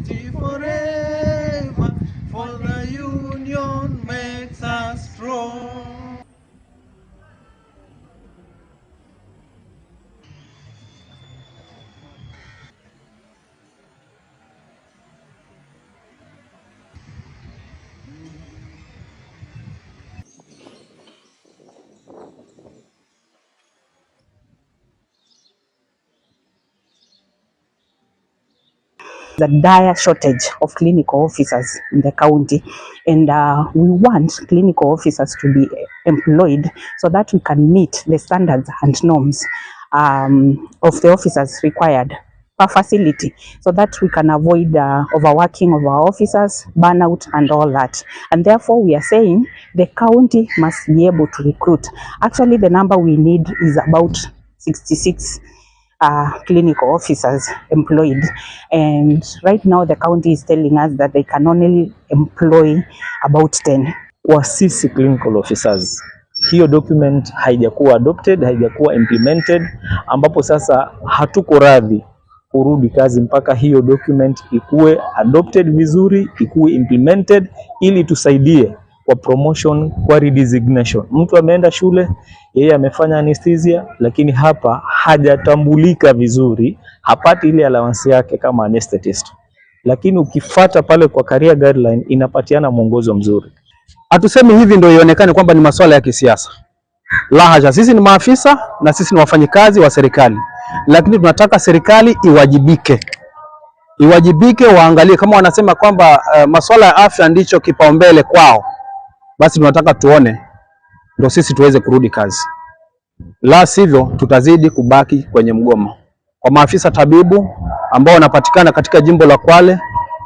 Unity forever, for the union makes us strong. The dire shortage of clinical officers in the county, and we want clinical officers to be employed so that we can meet the standards and norms of the officers required per facility, so that we can avoid overworking of our officers, burnout and all that. And therefore we are saying the county must be able to recruit. Actually, the number we need is about 66 clinical officers employed, and right now the county is telling us that they can only employ about 10. Kwa sisi clinical officers, hiyo document haijakuwa adopted, haijakuwa implemented, ambapo sasa hatuko radhi kurudi kazi mpaka hiyo document ikuwe adopted vizuri, ikuwe implemented, ili tusaidie kwa promotion, kwa redesignation. Mtu ameenda shule, yeye amefanya anesthesia, lakini hapa hajatambulika vizuri, hapati ile allowance yake kama anesthetist. Lakini ukifata pale kwa career guideline inapatiana mwongozo mzuri. Hatusemi hivi ndio ionekane kwamba ni masuala ya kisiasa. La hasha, sisi ni maafisa na sisi ni wafanyikazi wa serikali, lakini tunataka serikali iwajibike, iwajibike, waangalie kama wanasema kwamba masuala ya afya ndicho kipaumbele kwao, basi tunataka tuone ndio sisi tuweze kurudi kazi, la sivyo tutazidi kubaki kwenye mgomo. Kwa maafisa tabibu ambao wanapatikana katika jimbo la Kwale,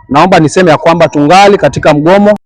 naomba niseme ya kwamba tungali katika mgomo.